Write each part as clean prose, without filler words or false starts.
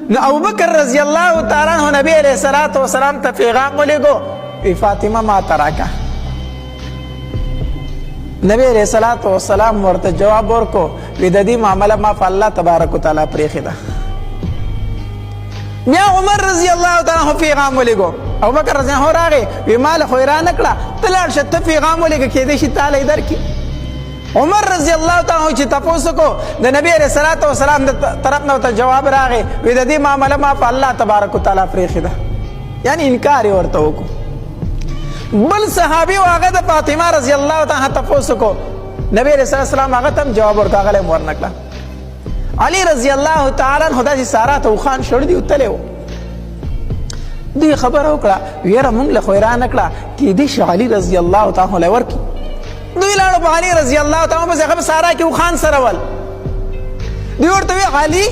نو ابوبکر رضی الله تعالی عنہ نبی علیہ الصلوۃ والسلام ته پیغام ولېګو، ای فاطمه ما تراکا. نبی علیہ الصلوۃ والسلام ورته جواب ورکو، وی د دې معاملې ما په الله تبارک وتعالى پرېخې ده. بیا عمر رضی الله تعالی عنہ پیغام ولېګو، ابو بکر رضی الله عنه راغی، وی مال خو را نکړه، ته لاړ شه، ته پیغام ولېږه، کېدای شي تاله یې درکړي. عمر رضی الله تعالی عنہ چې تپوس کو، د نبی علیہ الصلوۃ والسلام د طرف نه ته جواب راغی، وی د دې معاملې ما په الله تبارک وتعالى پرېخې ده، یعنی انکار یې ورته وکړو. بل صحابي هغه د فاطمه رضی الله تعالی عنها تپوس کو، نبی علیہ السلام هغه تم جواب ورکړ، هغه له ورنکړه. علی رضی الله تعالی عنہ داسې سارا ته وخان شړ دی وتلی و، دوی خبره وکړه، ویره مونږ له خو یې رانه کړه، کېدای شي علی رضی الله تعالی عنه له ورکړي. دوی لاړو په علی رضی الله تعالی عنه پسې، هغه په سارا کې اوښان سره ول. دوی ورته وی، علي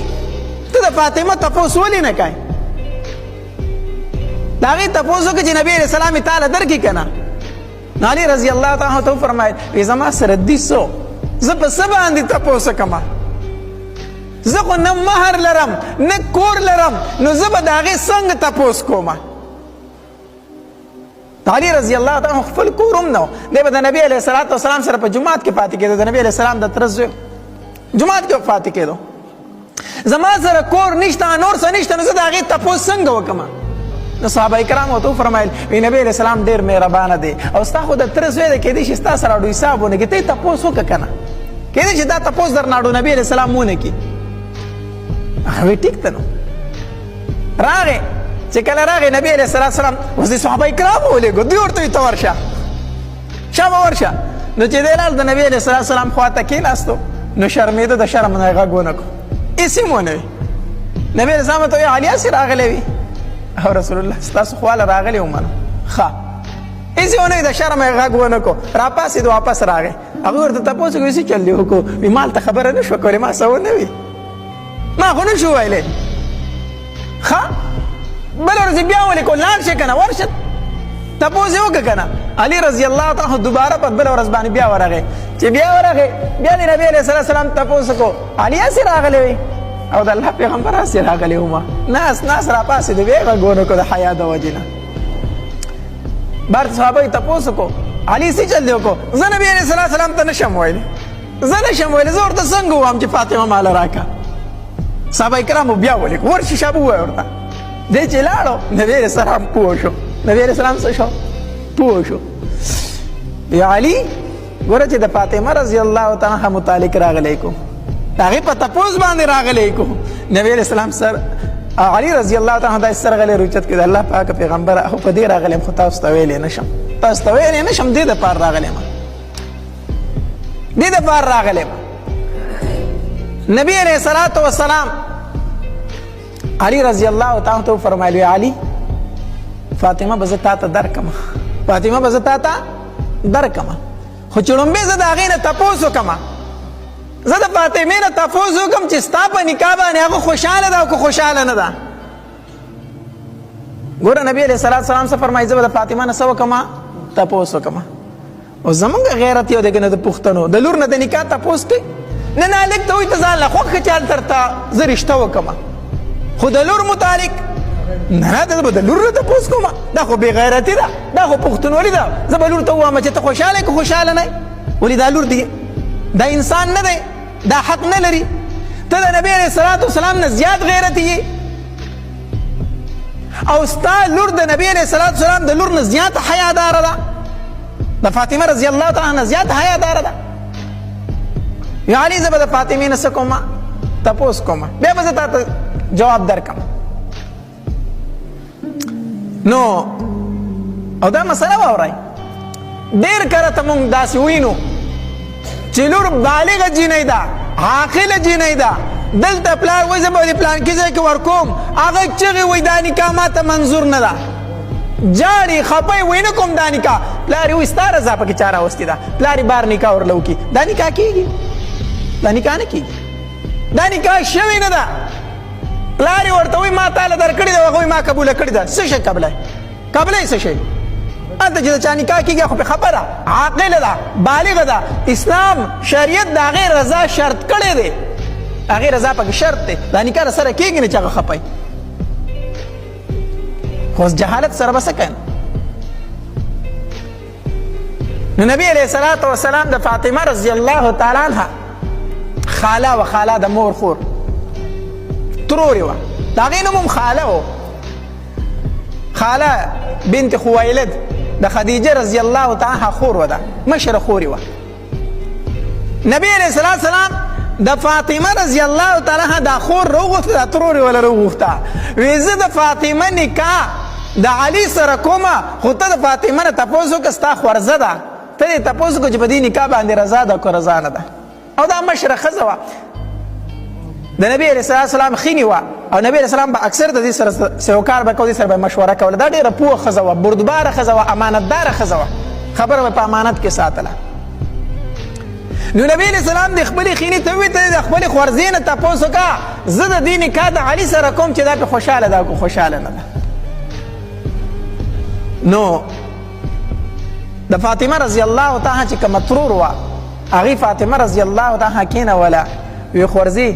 ته د فاطمه تپوس ولې نه کوې؟ د هغې تپوس وکړه چې نبي علیه السلام یې تاله درکړي که نه. نو علی رضی الله تعالی عنه ته وفرمایل، وی زما سره دي څه، زه په څه باندې تپوس وکړم؟ زه خو نه مهر لرم نه کور لرم، نو زه به د هغې څنګه تپوس کوم؟ علی رضی الله تعالی عنه خپل کور هم نه، دی به د نبی علیه الصلاة والسلام سره په جومات کې پاتې کېده، د نبی علیه السلام د تره زوی جومات کې پاتې کېدو. زما سره کور نشته، نور څه نشته، نو زه د هغې تپوس څنګه وکړم؟ نو صحابه کرام ورته وفرمایل، وی نبی علیه السلام ډېر مهربانه دی او ستا خو د تره زوی دی، کېدای شي ستا سره اډو حساب ونه کړي، ته یې تپوس وکړه که نه، کېدای شي دا تپوس درنه اډو نبی علیه السلام ونه کړي. هغه وی ټیک ته. نو راغی، چې کله راغی نبی علیه الصلاة والسلام اوس د صحابه کرامو ولېږو، دوی ورته وایي ته ورشه، شابه ورشه. نو چې دی لاړ د نبی علیه الصلاة والسلام خوا ته کېناستو، نو شرمېده، د شرم نه یې غږ ونه کړو، هېڅ یې ونه وي. نبی علیه السلام ته وایي، علي هسې راغلی وي او رسول الله ستاسو خواله راغلی ومنه. ښه، هېڅ یې ونه وي، د شرم یې غږ ونه کړو، راپاڅېد، واپس راغی. هغوی ورته تپوس وکړو، څه چل دې وکړو؟ وي مال ته خبره نه شوه کولای، ما څه ونه وي، ما خو نه شو ویلی. ښه، بله ورځ بیا ولیکو، لاړ شې که نه، ورشه تپوس یې وکړه که نه. علی رضی الله تعالی عنه دوباره په بله ورځ باندې بیا ورغی، چې بیا ورغی بیا د نبی علیه الصلاة والسلام تپوس وکړو، علی هسې راغلی وي او د الله پیغمبر هسې راغلی وم، ناس ناس راپاڅېدو، بیا یې غږ ونه کړو د حیا د وجې نه. بار صحابه یې تپوس وکړو، علی څه چل دی وکړو؟ زه نبی علیه الصلاة والسلام ته نشم ویلی، زه نشم ویلی، زه ورته څنګه ووایم چې فاطمه ماله راکړه؟ صحابه کرامو بیا ولیک، ورشي شابه ووایه ورته. دی چې لاړو نبی علیه السلام پوه شو، نبی علیه السلام څه شو؟ پوه شو. یا علي ګوره چې د فاطمه رضی الله تعالی عنها متعلق راغلی کو، د هغې په تپوس باندې راغلی کو. نبی علیه السلام سر علی رضی الله تعالی عنہ سر غلی روچت کړ، الله پاک پیغمبر خو په دې راغلی، خو تاسو ته ویلی نشم، تاسو ته ویلی نشم، دې دپاره راغلی ما، دې دپاره راغلی ما. نبی علیہ الصلوۃ والسلام علی رضی الله تعالی ته فرمایلی، علی فاطمه به زه تا ته درکم، فاطمه به زه تا ته درکم، خو چې لومبې زه د هغې نه تپوس وکړم، زه د فاطمې نه تپوس وکړم چې ستا په نکاح باندې هغه خوشحاله ده او که خوشحاله نه ده. ګوره نبی علیه الصلاة والسلام څه فرمایي، زه به د فاطمه نه څه وکړم؟ تپوس وکړم. او زمونږ غیرت یو دی که نه، د پښتنو د لور نه د نکاح تپوس کوي؟ نه نه، هلک ته وایي ته ځان له خوښ چې هلته درته زه رشته وکړم، خو د لور متعلق نه نه، زه به د لور نه تپوس کوم. دا خو بې غیرتي ده، دا خو پښتونولي ده. زه به لور ته ووایم چې ته خوشحاله که خوشحاله نه؟ ولې دا لور دی، دا انسان نه دی، دا حق نه لري؟ ته د نبی علیه الصلاة والسلام نه زیات غیرتي یې او ستا لور د نبی علیه الصلاة والسلام د لور نه زیات حیاداره ده، د فاطمه رضی الله تعالی عنها زیات حیاداره ده. یا علی زه به د فاطمې نه څه کوم؟ تپوس کوم، بیا به زه تا ته جواب درکم. نو او دا مسله واورئ، ډېر کره ته مونږ داسې وینو چې لور بالغه جینۍ ده، عاقله جینۍ ده، دلته پلار وایي زه به دې پلانکي ځای کې ورکوم، هغه چغې وایي دا نکاح ما ته منظور نه ده، جاړي خپه یې، وایي نه کوم دا نکاح. پلار یې وایي ستا رضا پکې چا راوستې ده؟ پلار یې بار نکاح ورله وکړي، دا نکاح کېږي؟ دا نکاح نه کېږي، دا نکاح شوې نه ده. پلار یې ورته وایي ما تاله درکړې ده، هغه وایي ما قبوله کړې ده. څه شی قبله؟ قبله یې څه شی؟ هلته چې د چا نکاح کېږي خو پرې خبره عاقله ده، بالغه ده، اسلام شریعت د هغې رضا شرط کړی دی، هغې رضا پکې شرط دی، دا نکاح سره کېږي نه چې هغه خپه. خو جهالت سره به څه کوي؟ نو نبی علیہ الصلوۃ والسلام د فاطمه رضی الله تعالی عنها خاله و خاله د مور خور ترور و دا غي نوم خاله و، خاله بنت خویلد د خدیجه رضی الله تعالی عنها خور و، ده مشره خور و. نبی علیہ الصلوۃ والسلام د فاطمه رضی الله تعالی عنها دا خور روغوښته، دا ترور ولا روغوښته، وې زه د فاطمه نکاح د علي سره کومه، خو ته د فاطمه نه تپوس وکړه، ستا خورزه ده، ته دې تپوس وکړه چې په دې نکاح باندې رضا ده که رضا نه ده. او دا مشره ښځه وه، د نبی علیه السلام خینې وه، او نبی علیه السلام به اکثر د دې سره سروکار به کو، دې سره به مشوره کوله. دا ډېره پوه ښځه وه، بردباره ښځه وه، امانتداره ښځه وه، خبره به په امانت کې ساتله. نو نبی علیه السلام د خپلې خینې ته وویل، ته د خپلې خورزې نه تپوس وکړه، زه د دې نکاح د علي سره کوم چې دا پې خوشحاله ده که خوشحاله نه ده. نو د فاطمه رضی الله تعالی چې کومه ترور وه، هغې فاطمه رضی الله تعالی کېنوله، وی خورزې